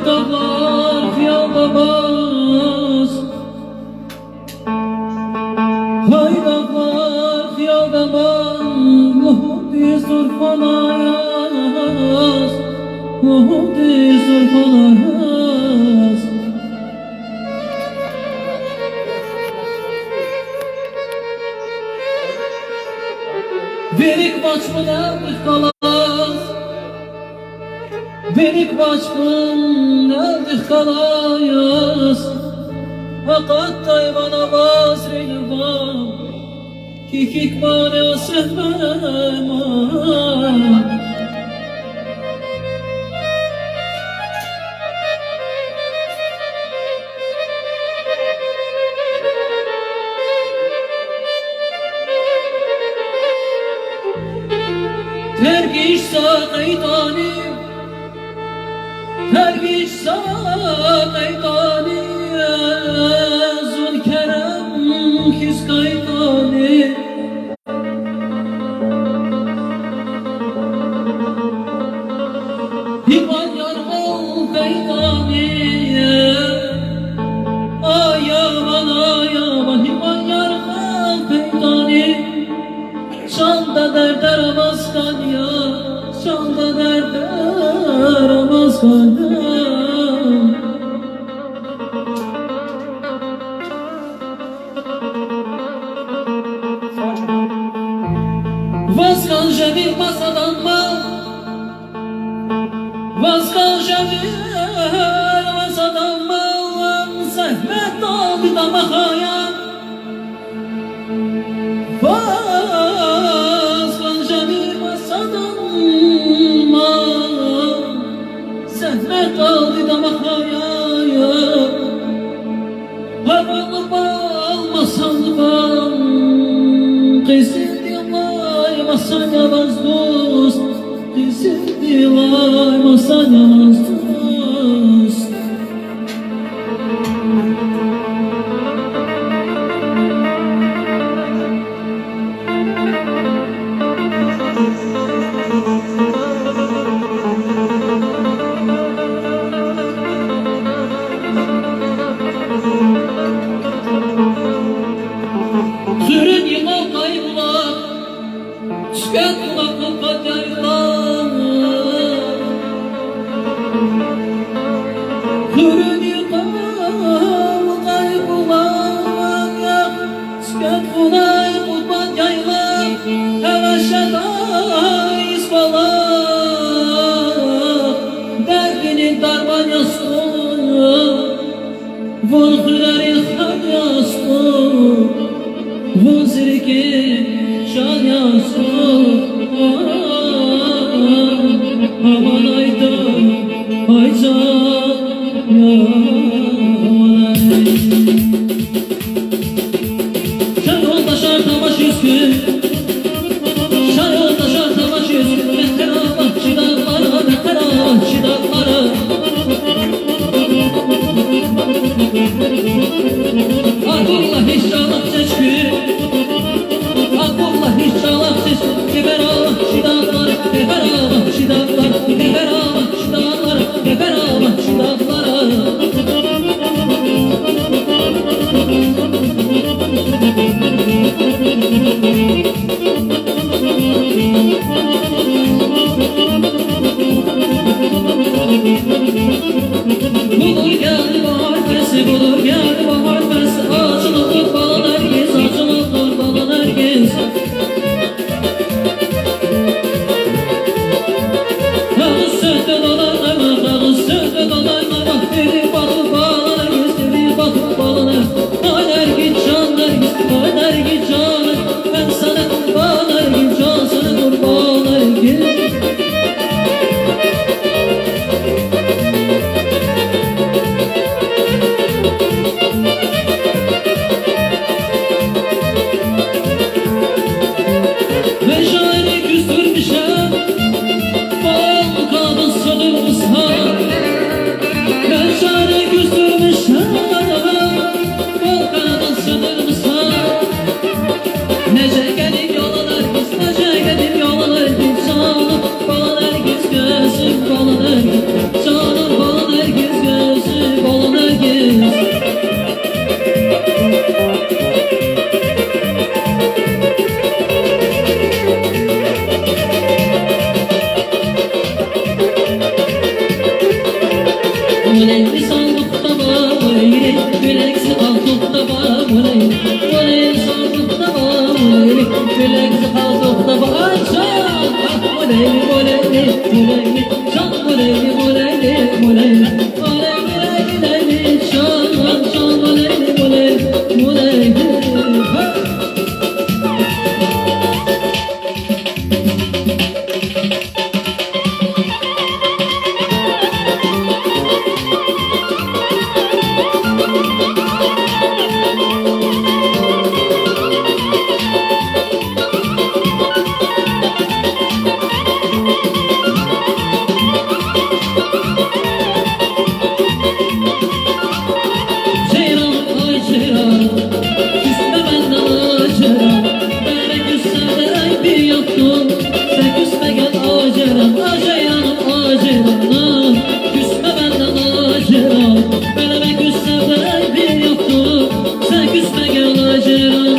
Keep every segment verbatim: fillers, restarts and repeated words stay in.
Дагълар хиялда ман, гьай дагълар хиялда ман, лугьуди зурфанар яз, лугьуди зурфанар яз. Вилик вач мунелдихъ галаз, вилик вач мунелдихъ галаз, акъатдай ван авазрин ван, кхьихь ман я, сехьме ман. Тергишза къайтӀани, тергишза къайтӀани, зун керем хьиз кайтӀани. Гьикьван яргъал фейитӀани, ая ван, ая ван, гьикьван яргъал фейитӀани, чанда дердер амаз хьана я, чанда дердер амаз хьана я. Ваз кӀан жемир масадан мал, ваз кӀан жемир масадан мал, зегьметдалди дамах ая. Ваз кӀан жемир масадан мал, зегьметдалди дамах ая. Гьавалу бал, масанлу бал, къизилдилай масан я ваз, дуст, къизилдилай масан я ваз, дуст. Хуьруьн йикъал къайгъулар, цуьквед кьулухъ кьудкъад яйлах. Хуьруьн йикъал къайгъулар, цуьквед кьулухъ кьудкъад яйлах, гьевес жедай из кӀвалах, дердини дарман яз тун. Вун хуьрерин хал яз тун, вун зи рикӀин чан яз тун. Аманай тун, ай чан, аманай. Чан юлдашар, тамашиз куьн. Чан юлдашар, тамашиз куьн. Мехъеран вахчи дагълара, мехъеран вахчи дагълара. Акурла гьич чӀалахъ жеч куьн. Акурла гьич чӀалахъ жеч куьн. Кеферан вахчи дагълара, кеферан вахчи дагълара, кеферан вахчи дагълара, кеферан вахчи дагълара. Булур гел багьар фес, булур гел багьар фес, ачулухъ баланар гез, ачулухъ баланар гез. Агъуз суьгьден алакьама, агъуз суьгь- Жейран, ай жейран, куьсме бенден, ай жейран, бери куьсмеге ай бир яхтун. Сен куьсмеген, ай жейран, ай жейран, ай жейран, куьсме бенден, ай жейран, бери куьсмеге ай бир яхтун. Сен куьсмеген, ай жейран.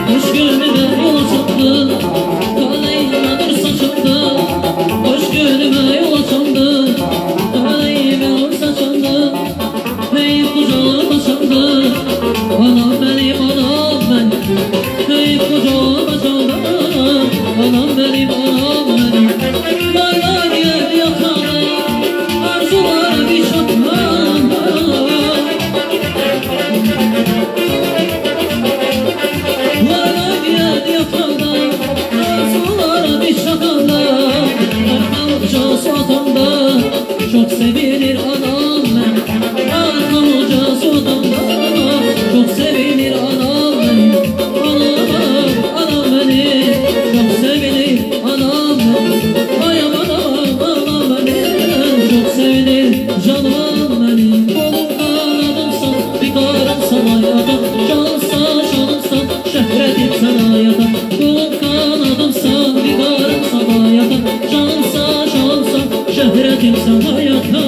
Куьш гуьлуьне ял ачанди, калейна нур сачанди. Куьш гуьлуьне ял ачанди, калейна нур сачанди. Гьей къужалда чанди, анам мени, анам мени. Гьей къужалда чанди, анам мени, анам мени. Лайлай яд ятанда, арзулар вич атанда. Лайлай яд ятанда, арзулар вич атанда. Аркъа жаз атанда, чухсагъ вилер анам мени. Аркъа жаз атанда, чухсагъ вилер анам мени. Анам, анам мени, чухсагъ вилер анам мени. Ай, анам, анам мени, чухсагъ вилер жаным мени. Къулум, канадымсан, дикарымсан, ай ата, жанымсан, жанымсан, шуьгьретимсан, ай ата. Къулум, канадымсан, дикарымсан, ай ата, жанымсан, жанымсан, шуьгьретимсан, ай ата.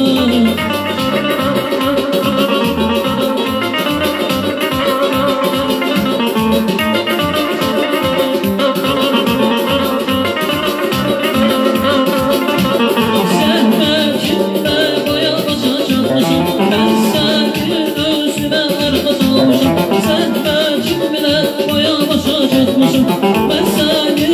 Зегьмет чекмеге боян баша чатмишам, мен сени оьзюме арха салмишам. Зегьмет чекмеге боян баша чатмишам, мен сени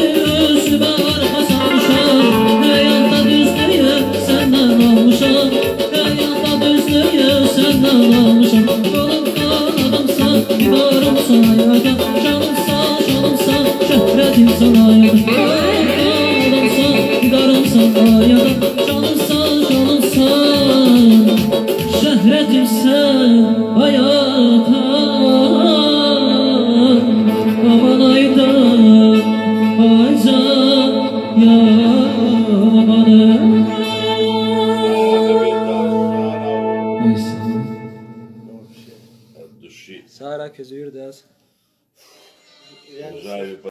оьзюме арха салмишам. Гьаятда дуьзлер я сенден алмишам, гьаятда дуьзлер я сенден алмишам. Къулум, канадымсан, дикарымсан, ай ата, жанымсан, жанымсан, шуьгьретимсан, ай ата. Къулум, канадымсан, дикарымсан, ай ата, жанымсан, жанымсан, шуьгьретимсан, ай ата. Аман ай да, ай жан, я аман. Ай са. От души. Сагърай квез виридаз. Уважаемый